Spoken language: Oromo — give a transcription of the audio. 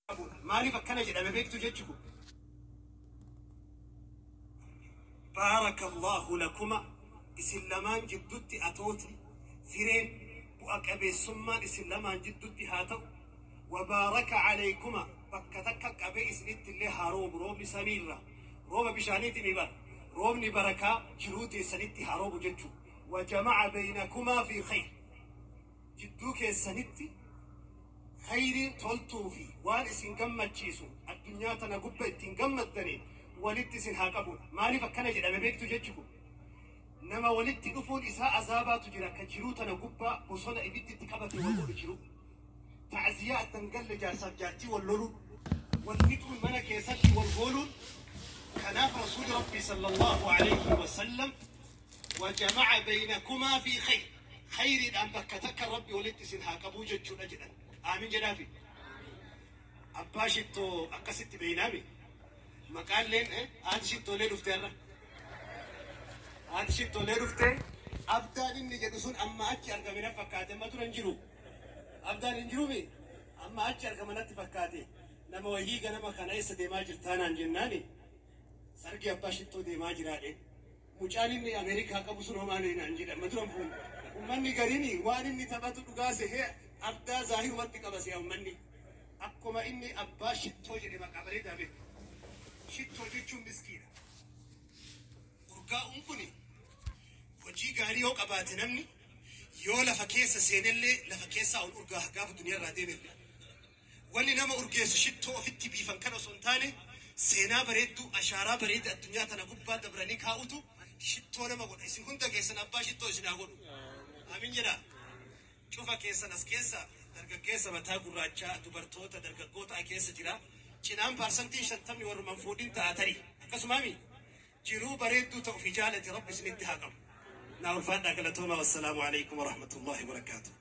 Qabuudha. Maaliif akkana jedhame beektu jechi kun? Baarakallahu lakuma isin lamaan jiddutti atootni, fireen, bu'a qabeessummaan isin lamaan jiddutti haa ta'u. Wa baaraka aleykuma bakka takka qabee isinitti illee haa roobu roobni samiirraa. Rooba bishaaniiti mi bar. Roobni barakaa jiruu teessanitti haa roobu jechuu. Wa jama'a beynakumaa fi kheyr. Jidduu keessanitti Khayriin toltuu fi waan isin gammachiisu addunyaa tana gubba ittiin gammaddaniin walitti isin haa qabuudha. Maaliif akkana jedhame beektuu jechi kun? Nama walitti dhufuun isaa azaabaatu jira ka jiruu tana gubbaa bosona ibiddi itti qabate wal godhu jiruu. Ta'ziyaa adda hin galle jaarsaaf jaartii wal loluu, wal fixuun mana keessatti wal gooluun kanaaf Rasuuli Rabbii sallallahu aleyhi wa sallam Wa jama'a beynakumaa fii kheyr kheyriidhaan bakka takka Rabbi walitti isin haa qabuu jechuudha jedhan. Aamiin jedhaafi. Abbaa shittoo akkasitti beeynaami. Maqaalleen haati shittoolee dhufte har'a. Haati shittoolee dhufte abdaan inni jedhu sun amma achi argame na fakkaate amma dura hin jiru. Abdaan hin jirumi amma achi argama natti fakkaate. Nama wayii ganama kana eessa deemaa jirtaa naan jennaani sargii abbaa shittoo deemaa jiraadhe. Mucaan inni Ameerikaa qabu sun homaa naan jedhe amma dura hin fuune. Ummanni gariin waan inni taphatu dhugaa sehee abdaa zaahirumatti qaba se'a ummanni. Akkuma inni abbaa shittoo jedhe maqaa bareedaa beektu. Shittoo jechuun miskiidha. Urgaa'uun kuni hojii gaarii yoo qabaate namni yoo lafa keessa seenellee lafa keessaa ol urgaaha gaafa duniyaarraa deemellee. Wanni nama urgeessu shittoo ofitti biifan kana osoo hin taane, seenaa bareedduu, ashaaraa bareeda addunyaa tana gubbaa dabranii kaa'utu shittoo nama godha. Isin hunda keessan abbaa shittoo isin haa godhu. Aamiin jedhaa. Cufa keessan as keessa dargaggeessa mataa gurraachaa, dubartoota, dargaggoota keessa jira. Cinaan paarsantiin shantamni warruma hin fuudhin ta'a tarii. Akkasumaamii? Jiruu bareedduu ta ofii jaalate Rabbi isinitti haa qabu. Naa ulfaadhaa galatoomaa. Wassalaamu aleykum warahmatullaahi wabarakaatuh.